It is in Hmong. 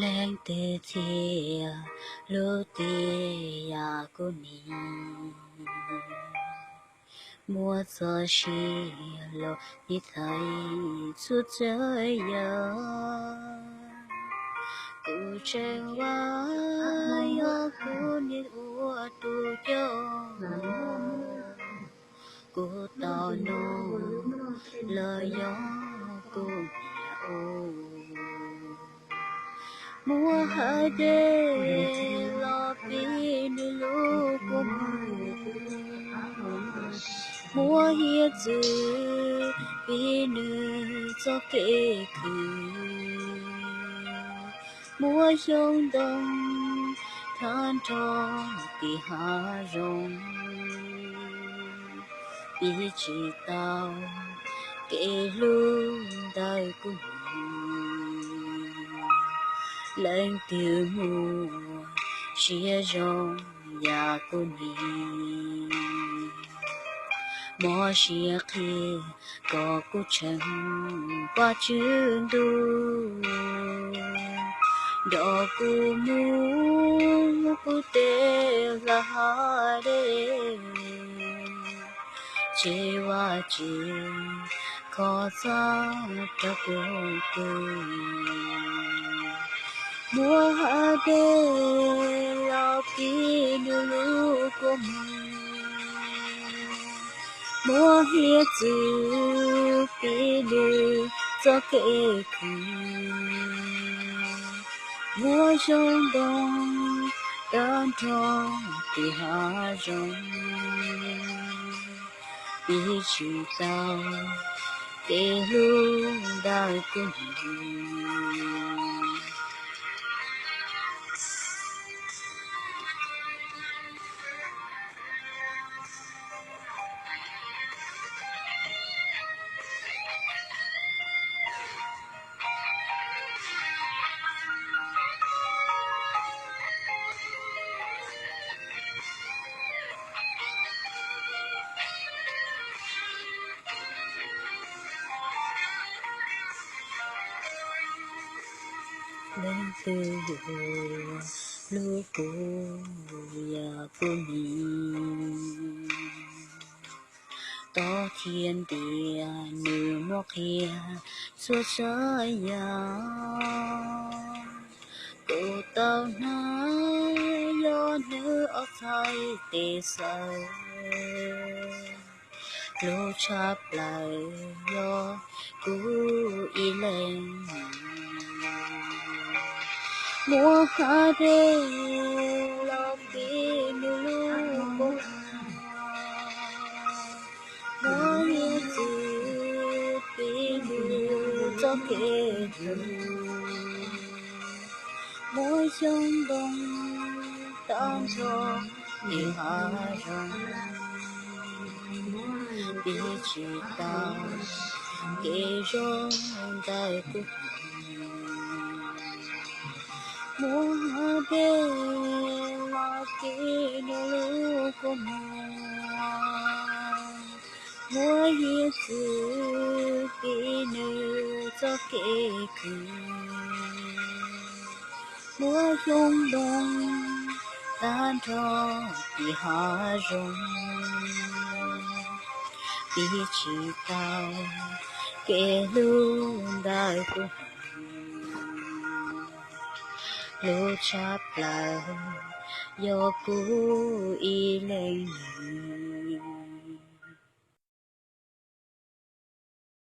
Leej twg thiaj hlub tiag yam kuv nim, muaj txoj sia los nim thaiv txhua txhia yam. Kuv tseem vab yog kuv niam ua tus coj, kuv tau nug los yog kuv niam ua. Muab hais dej los pib nws lub kua muag, muab hiav txwv pib nws txoj kev khwv, muab xyoob ntoo tag nrho tim hav zoov, pib tsis tau kev hlub ntawm kuv nim. Leej twg muaj siab zoo yam kuv nim, mob siab qhia kom kuv tseem pab tswj ntuj, nrog kuv mus kuv tej hlab hav dej, tseg vaj tseg tsev kho txaj rau kuv pw. Muab hais dej los pib nws lub kua muag, muab hiav txwv pib nws txoj kev khwv, muab xyoob ntoo tag nrho tim hav zoov, pib tsis tau kev hlub ntawm kuv nim. Leej twg hlub kuv yam kuv nim, tos thiab ntias nws muab qhia txhua tsav yam. Kuv tau hnov yog nws ob txhais tes xaws, hlub tshaj plaws yog kuv ib leeg. Muab hais dej los pib nws lub kua muag, muab hiav txwv pib nws txoj kev khwv, muab xyoob ntoo tag nrho tim hav zoov, pib tsis tau kev zoo ntawm kuv nim. Muab hais dej los pib nws lub kua muag, muab hiav txwv pib nws txoj kev khwv, muab xyoob ntoo tag nrho tim hav zoov, pib tsis tau kev hlub ntawm kuv nim. Hlub tshaj plaws yog kuv ib leeg.